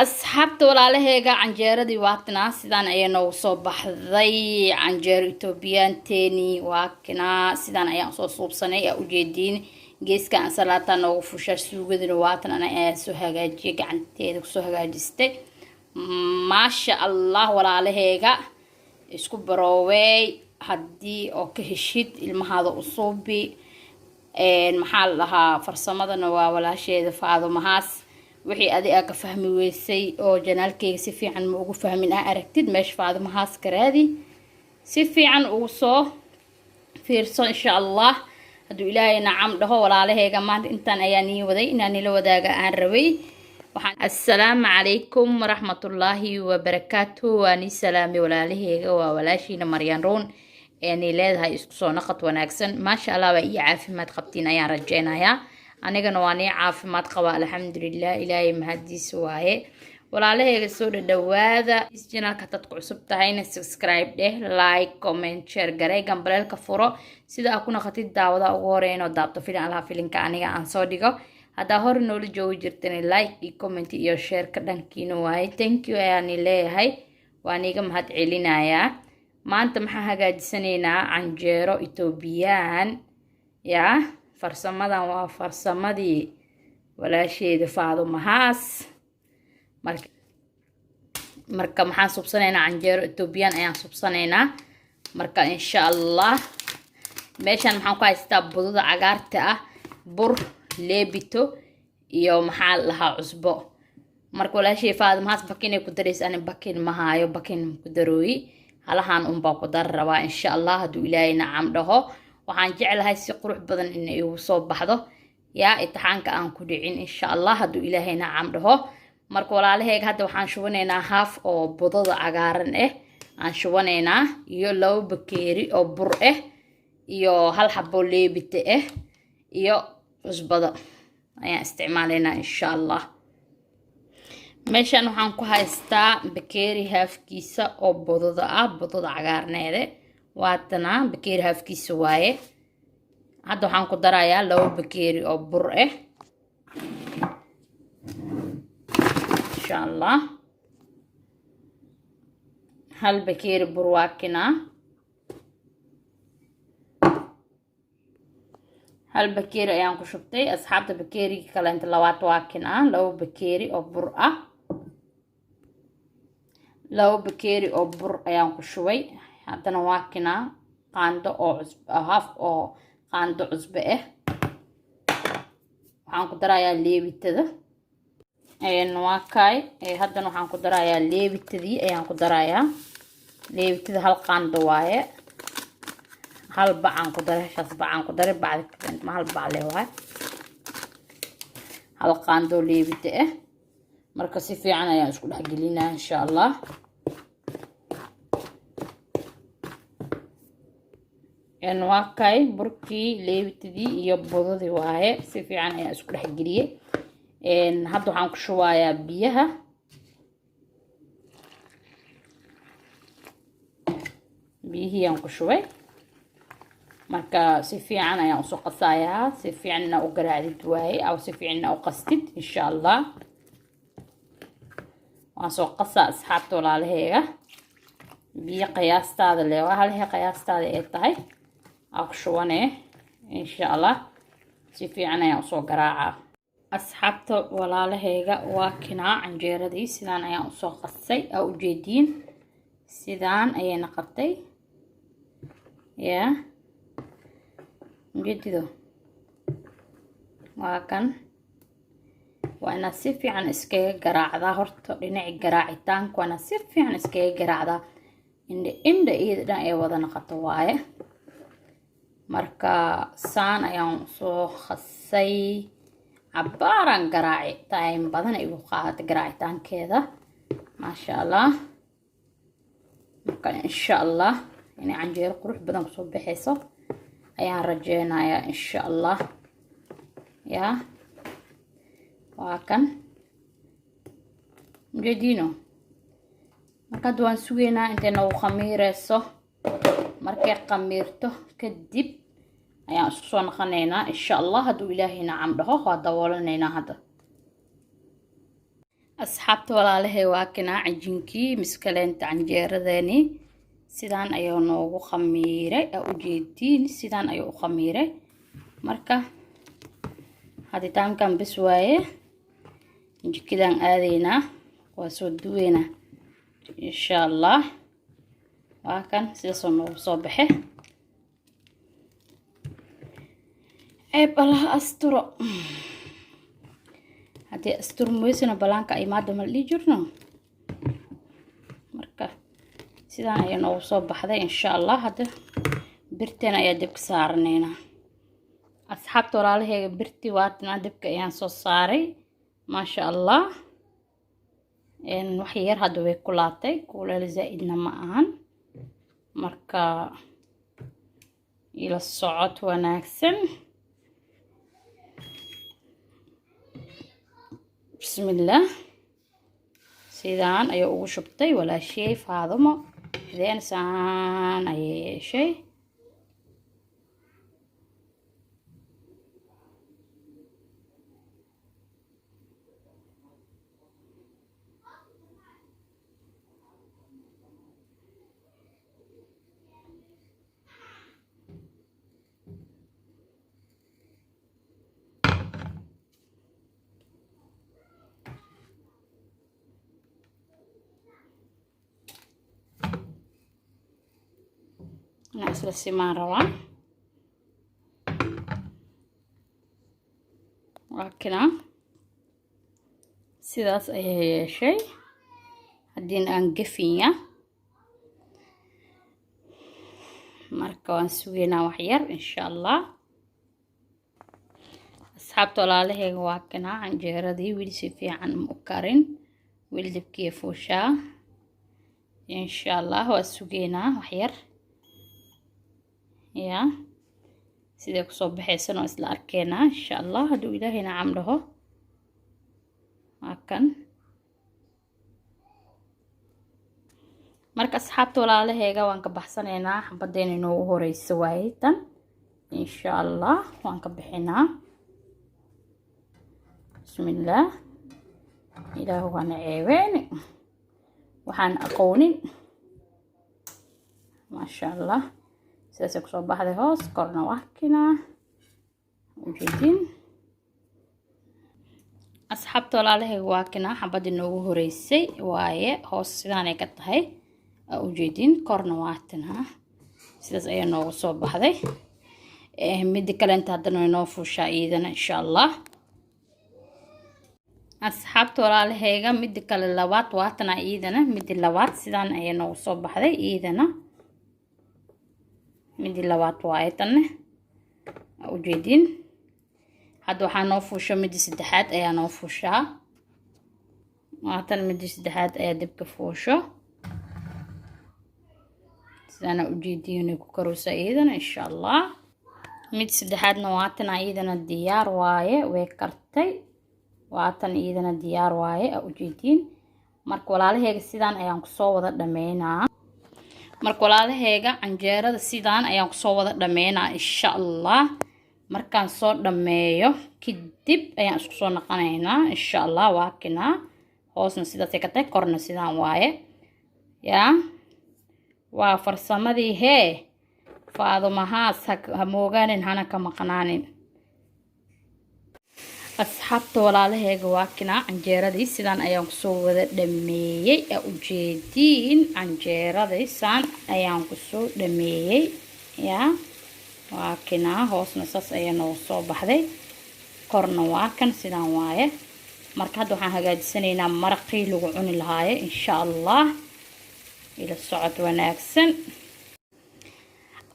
Asxaabta walaalaheega, canjeeradii waatinaa, sidaan ayaa noogu soo baxday. Canjeero Etoobiyaanteeni waa kinaa, sidaan ayaan usoo suubsanay. Aa ujeediin, geeska ansalaataa noogu fushaa, suugadina waatan, ana ayaa soo hagaajiyay, gacanteeda kusoo hagaajistay. Maasha Allah, walaalaheega, isku baroowey. Haddii oo ka heshid, ilmahaada u suubi. Maxaa la dhahaa, farsamadana waa walaasheeda Faado Mahaas. Wixii adi aa ka fahmi weysay oo channelkeyga si fiican ma ugu fahmin aa aragtid, meesha Faado Mahaas ka raadi, si fiican ugu soo fiirso, insha Allah, hadduu Ilaahay nacam dhaho. Walaalaheega, maanta intaan ayaa nii waday inaan nila wadaaga aan rabay. Assalaamu calaykum waraxmatullaahi wabarakaatu. Waa nii salaamay, walaalaheega. Waa walaashiina Maryan Ruun ee leedahay isku soo naqad wanaagsan. Maasha Allah, waa iyo caafimaad qabtiin ayaan rajeynayaa. Anigana waa nii caafimaad qaba, alxamdulilah, Ilaahay mahadiisa waaye. Walaalaheega, soo dhadhawaada. Channelka hadaad ku cusub tahayna, subscribe dheh, like, comment, share garey, gambaleelka furo, sida aa ku naqatid daawada ugu horeyn oo daabto filin allaha filinka aniga aan soo dhigo. Haddaa hore noola joogi jirtan, like iyo comment iyo share ka dhankiina waaye. Thank you ayaani leeyahay, waan iiga mahad celinayaa. Maanta maxaa hagaajisanaynaa? Canjeero Etoobiyaan. Yaa farsamadan waa farsamadii walaasheeda Faado Mahaas. Marka maxaan subsanaynaa? Canjeero Etoobiyaan ayaan subsanaynaa. Marka insha Allah, meeshan maxaan ku haystaa? Budada cagaarta ah, bur, leebito iyo maxaa la dhahaa, cusbo. Marka walaashay Faado Mahaas bakinay ku daraysa, ani bakin ma haayo, bakin ku darooyi, halahan unbaa ku dari rabaa, insha Allah, hadduu Ilaahay nacam dhaho. Waxaan jeclahay si qurux badan in igu soo baxdo, yaa itixaanka aan ku dhicin, insha Allah, hadduu Ilaahay nacam dhaho. Marka walaalaheega, hadda waxaan shubanaynaa haaf oo budada cagaaran ah aan shubanaynaa, iyo 2 bakeeri oo bur ah, iyo hal xabo leebite ah, iyo cusbada ayaan isticmaalaynaa, insha Allah. Meeshan waxaan ku haystaa bakeeri haafkiisa oo budada ah, budada cagaarneede waatana, bakeeri haafkiisa waaye. Hadda waxaan ku darayaa 2 bakeeri oo bur ah, insha Allah. Hal bakeeri bur waa kinaa, hal bakeeri ayaan ku shubtay, asxaabta. Bakeerigii kaleenta labaad waa kinaa, 2 bakeeri oo bur ah, 2 bakeeri oo bur ayaan ku shubay. Haddana waa kinaa qaando oo cusb, haaf oo qaando cusbo ah. Waxaan ku darayaa leebitada, waa kaay. Haddana waxaan ku darayaa leebitadii ayaan ku darayaa. Leebitada hal qaando waaye, hal bacaan ku daray, hashaas bacaan ku daray, bacda ma hal bac le waaye, hal qaandoo leebita ah. Marka si fiican ayaan isku dhex gelinaa, insha Allah. Waa kay burkii, leebitadii iyo budadii waaye, si fiican ayaan isku dhex geliyey. Hadda waxaan ku shubayaa biyaha. Biyihii aan ku shubay. Marka si fiican ayaan usoo qasayaa. Si fiican inaa u garaacdid waaye aw si fiican inaa u qastid, insha Allah. Waan soo qasaa, asxaabta walaalaheega. Biyo qiyaastaada le waa, halhee qiyaastaada ay tahay aa ku shubanee, insha Allah. Si fiican ayaan usoo garaacaa. Asxaabta walaalaheega, waa kinaa canjeeradii, sidaan ayaan usoo qasay, aa ujeediin, sidaan ayay naqatay. Yaa ujeedido, waa kan. Waa inaad si fiican iskaga garaacdaa horta. Dhinaci garaacitaanka waa inaad si fiican iskaga garaacdaa, indha indha iyada dhan ay wada naqato waaye. Marka saan ayaan soo khasay, cabaaraan garaaci, time badan ay igu qaadatay garaacitaankeeda, maasha Allah. Marka insha Allah inay canjeero qurux badan kusoo baxayso ayaan rajeynayaa, insha Allah. Yaa waa kan, ujeediino. Marka hadda waan sugeynaa intay noogu khamiireyso. Markay khamiirto kadib ayaan isku soo noqonaynaa, insha Allah, hadduu Ilaahay nacam dhaho. Waa daboolanaynaa hadda. Asxaabta walaalahay, waa kinaa cajinkii miskaleenta canjeeradeeni. Sidaan ayuu noogu khamiiray, aa ujeediin, sidaan ayuu u khamiiray. Marka haditaankan bes waaye, jikadaan aadaynaa, waa soo duweynaa insha Allah. Waa kan sidaasoo noogu soo baxe. Ceeb Allah asturo, haddii asturmaysana balaanka imaada ma la dhihi jirno. Marka sidaan ayaa noogu soo baxday insha Allah. Hadda birteena ayaa dabka saaranaynaa. Asxaabta walaalaheyga, birtii waatana, dabka ayaan soo saaray, maasha Allah. Wax yar hadda way kulaatay, kuleel zaa-idna ma ahan. Marka ila socod wanaagsan. Bismillaah, sidaan ayay ugu shubtay walaashey Faadumo, then saan ayay yeeshay. Inaa isla simaan rabaa. Waa kina, sidaas ayay yeeshay. Haddiina aan gafinya, marka waan sugeynaa wax yar insha Allah. Asxaabta walaalaheyga, waa kinaa canjeeradii, weli si fiican ma u karin, weli dabkiiya fuushaa insha Allah. Waa sugeynaa wax yar ya, siday kusoo baxaysan oo isla arkeynaa insha Allah, hadduu Ilaahayna cam dhaho. Waa kan. Marka asxaabta walaalaheyga, waan ka baxsanaynaa xabadeena inoogu horeysa waaye tan insha Allah. Waan ka bixinaa. Bismillaah, Ilaahu waana ceebeeni, waxaan aqoonin. Maasha Allah, sidaasay kusoo baxday. Hoos korna waa kinaa, ujeedin. Asxaabta walaalahayga, waa kinaa xabadii noogu horeysay waaye. Hoos sidaanay ka tahay, aa ujeedin, korna waa tinaa, sidaas ayaa noogu soo baxday. Mida kalenta haddana way noo fuushaa iyadana insha Allah. Asxaabta walaalahayga, mida kale labaad waatana iyadana. Midi labaad sidaan ayaa noogu soo baxday iyadana. Midi labaad waaye tanne, aa ujeedin. Hadda waxaa noo fuusha midi saddexaad ayaa noo fuushaa. Waatan midi saddexaad ayaa dibka fuusho, sidaana ujeediinay ku karowsaa iyadana insha Allah. Mid saddexaadna waatana iyadana, diyaar waaye, way kartay. Waatan iyadana diyaar waaye, aa ujeediin. Marka walaalaheyga, sidaan ayaan kusoo wada dhameynaa. Marka walaalaheyga, canjeerada sidaan ayaan kusoo wada dhameynaa insha Allah. Markaan soo dhameeyo kadib ayaan isku soo naqanaynaa insha Allah. Waa kinaa, hoosna sidaasay ka tahay, korna sidaan waaye. Yaa waa farsamadii hee Faadumahaas, ha moogaanin hana ka maqnaanin. Asxaabta walaalaheyga, waa kinaa canjeeradii, sidaan ayaan kusoo wada dhameeyey, aa ujeediin. Canjeeradii saan ayaan kusoo dhameeyey. Yaa waa kinaa, hoosna saas ayaa noogu soo baxday, korna waa kan, sidaan waaye. Marka hadda waxaan hagaajisanaynaa maraqii lagu cuni lahaaye insha Allah. Ila socod wanaagsan.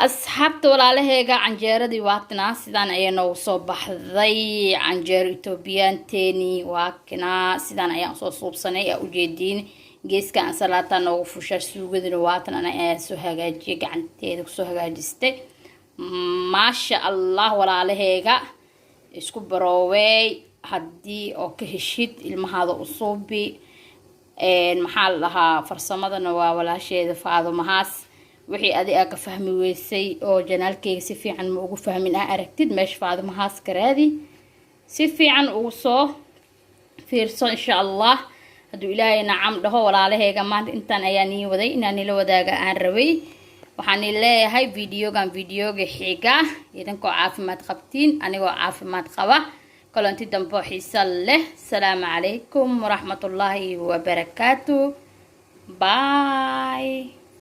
Asxaabta walaalaheyga, canjeeradii waatinaa, sidaan ayaa noogu soo baxday. Canjeero Etoobiyaanteeni waa kinaa, sidaan ayaan usoo suubsanay, aa ujeediin. Geeska ansalaataa noogu fushaa, suugadina waatan, ana ayaa soo hagaajiyay, gacanteeda kusoo hagaajistay, maasha Allah. Walaalaheyga, isku barooweey. Haddii oo ka heshid, ilmahaada u suubi. Maxaa la dhahaa, farsamadana waa walaasheeda Faadumahaas. Wixii adi aa ka fahmi weysay oo channelkeyga si fiican ma ugu fahmin aa aragtid, meesha Faadumahaas ka raadi, si fiican ugu soo fiirso insha Allah. Hadduu Ilaahay nacam dhaho, walaalaheega, maanta intaan ayaa nii waday inaan nila wadaaga aan rabay. Waxaan leeyahay videogan videoga xiga, idinkoo caafimaad qabtiin, anigoo caafimaad qaba, kulanti dambe oo xiiso leh. Asalaamu calaykum waraxmatullaahi wabarakaatu. Bye.